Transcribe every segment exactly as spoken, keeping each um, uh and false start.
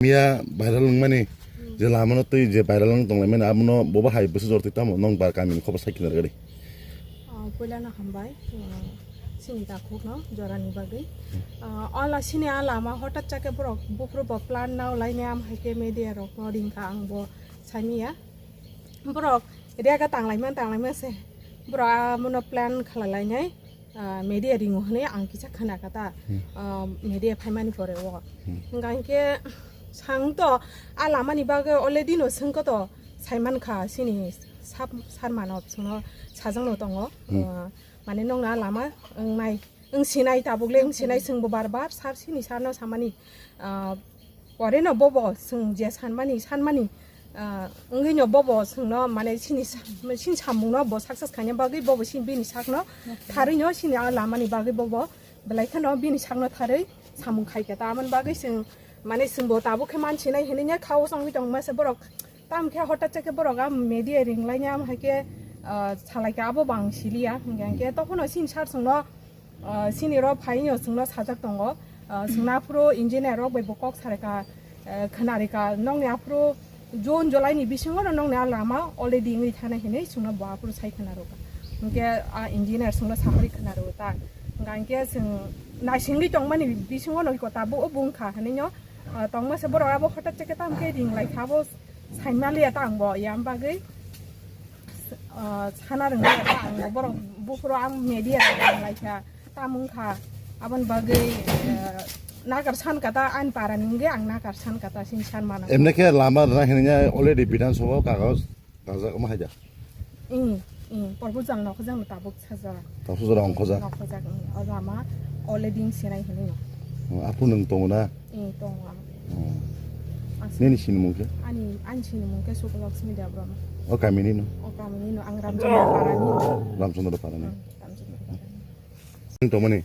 Miya viral wngmani, je lamano twi je viral wng tonglaimani, abono bobo hai bwswk jor twi tamo nong bar kamini khobor sai khna rwgadi. Ah, puilano hambai, ah, sini takhukno jorani bagwi. Ah, ola sini a lama hotat chake borok buphuru bo plan nao laini am hai khe media rokno ringkha ang bo saimiya. Borok riyaga tanglaima tanglaima se. Borok amono plan khlai lainai, ah, media ringo hwnwi ang kisa khna kha ta. Ah, media phaimani pore o. Hwnkha hinkhe sang to a lamani bagwi already no swngkha to saiman kha sini sab sarmano chwngno sajakno tongo. Ah, mane nokna lama wngnai, wngsinai tabuk le wngsinai chwngbo bar bar sar sini sarno samani, ah, pore no bobo chwng je sanmani, sanmani, ah, wngwi no bobo chwngno mane sini sa-, sini samungno bo success khaina bagwi bobo sini bini sakno tharwi no sini a lamani bagwi bobo belai kheno bini sakno tharwi samung khai kha. Tamoni bagwi chwng mane chwngbo tabuk khe mansinai hinwi kha o chongwi tongma se borok. Tam khe hotat chake borok a media ringlaini am hai khe, ah, salai kha abo bang siliya. Hingkhe, hingkhe tokhono sini sar chwngno, ah, sini ro phaino chwngno sajak tongo. Ah, chwngno aphuru engineer rok bai bo kok sarai kha, eh, khna ri kha. Nokni aphuru June, July ni bisingo no nokni a lama already wngwi thana hinwi chwngno bo aphuru sai khna rw kha. Hingkhe a engineer chwngno sahari khna rw ta. Hingkha hingkhe chwng naisingwi tongmani bisingo no iko tabuk o bung kha hinwi no, ah, tongma se borok abo hotat chake tam khe ringlai kha abo. Saimaliya ta ang bo, yang bagwi, ah, sana rwngmaliya ta ang bo, borok buphuru ang media rok rwnglaikha, ta mungkha, aboni bagwi, ah, nakar sankha ta, ani para ni wngwi ang nakar sankha ta, sini san mano. Emne khe lama rwna hinwi already Bidhan Sabha o kagoj kajak omo hai da? Ing, ing, proposal nokhojak no tabuk. Sajak. Tabuk sajak ongkhojak? Nokhojak, ing. O lama already wng sinai hinwi no. Oh, aphuru nwng tongo na? Ing, tongo ang. Oh. Aswk. Nini sinimung khe? Ani, ani sinimung khe Sukhalaxmi Debbarma. O kamini no? O kamini no, ang Ramchandra Parani. Ramchandra Parani. Ang Ramchandra Parani. Nwng tongmani?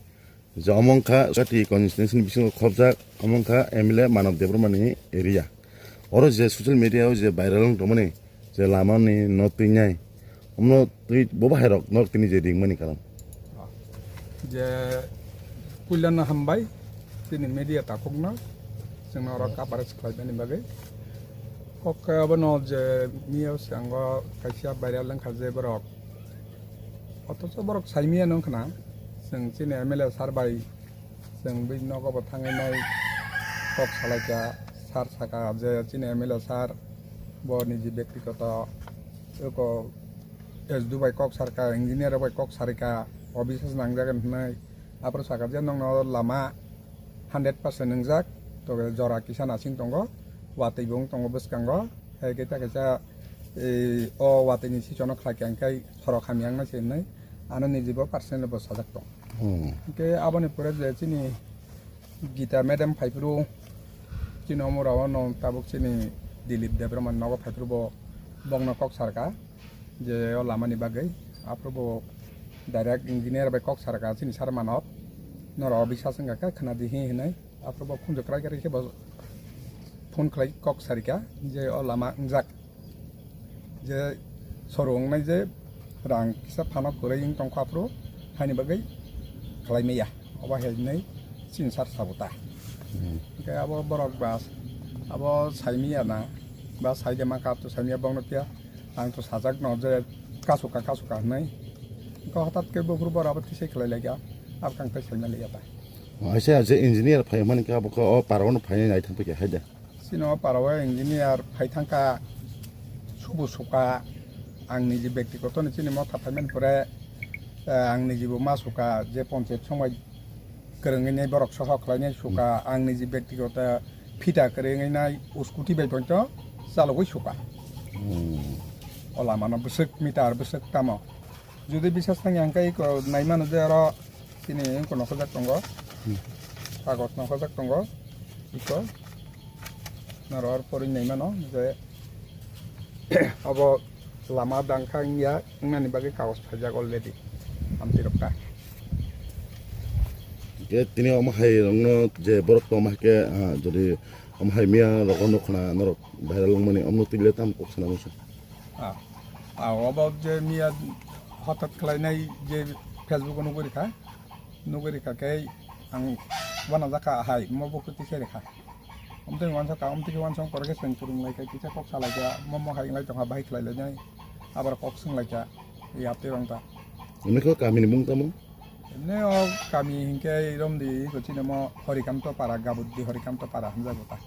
Je omo wngkha Sati constituency ni bisingo khobjak, omo wngkha M L A Manav Debbarma ni area. Oro je social media o je viral wng tongmani, je lama ni no twinai, omo twi bo bahai rok no tini je ringmani karon. Je puilano hambai, chini media takhukno, chwngno oro coverage khlaimani bagwi. Kok khe abono je miyao swngo kaisa viral wngkha je borok. Othocho borok saimiyano wngkhna, chwng chini M L A sir bai, chwng bini nogo bo thangwi nai kok salaikha, sir sakha je chini M L A sir bo niji byaktigoto eko S D O bai kok sarkha, engineer bai kok sarikha, o bisas nangjagani hwnwi. Aphuru sakha je nokno lama hundred percent wngjak, tobe jora kisa nasing tongo, watwi bo wng tongo bwskango, hai khe ta kaisa, eh, o watwi ni sichono khlai kha, hwnkhe sorok hamya wngna se hwnwi ano nijibo personally bo sajak tongo. Hmm. Hwnkhe aboni pore je chini Gita madam phaiphuru chini omorao no tabuk chini Dilip Debbarma nogo phaiphuru bo bongno kok sarkha. Je o lamani bagwi. Aphuru bo direct engineer bai kok sarkha chini sir Manav. Norok o bisas wngkha khe khna di hi hinwi. Aphuru bo khunju kwrai kwrai khe bo phone khlai kok sarikha je o lama wngjak. Je soro wngnai je rang kisa phano kwrwi wng tongkha aphuru haini bagwi khlai maya. Obo hai hinwi chini sir sabo ta. Hmm. Hwnkhe abo borok ba abo saimaya na ba saide mankha to saimaya bongno tiya. Ang to sajak no je kasuka kasuka hinwi. Hwnkhe hotat khe buphuru bora abo tisai khlai laikha. Abo kang tai saima laikha ta. Aise aise engineer phai mani khe abo khe o parao no phainai nai thang khe hai de. Chini o parao engineer phai thang kha subu suka ang niji byaktigoto ni chini motha phaimani pore, eh, ang niji bo ma suka je ponchayat somai kwrwngwi nai borok soho khlainai suka, hmm, ang niji byaktigoto phita kwrwngwi nai scooty bai ponto chalogwi suka. Hmm. O lama no bwswk meter bwswk tamo. Jodi bisas thangya hwnkhe iko naimano je oro chini iko nokhojak tongo. Hmm. Kagoj nokhojak tongo. Iko norok porwi naimano je abo lama dangkha wngya wngnani bagwi kagoj phaijak already. Amtwi rok ta. Hwnkhe tini omo hai rokno je borok tongma hai khe, ah, jodi omo hai miya rogo nukhna norok viral wngmani omo twi le tamo kok sana musa. Ah, ah, obo je miya hotat khlainai je Facebook o nugwi rikha, nugwi rikha khe ang uanajak kha hai, mo bukhuk twi khe rikha. Omtwi wansok ka, omtwi wansok pore khe chwng kwrwng lai kha, kisa kok sa lai kha, mo mo hai wng lai tong kha, bahai khlai lai nai, abar kok swng lai kha, yaptwi rong ta. Nokni kami ni mung tamo? Emne o kami hinkhe romdi, kochine mo Horikanto Para, Gabuddi Horikanto Para hamjago ta.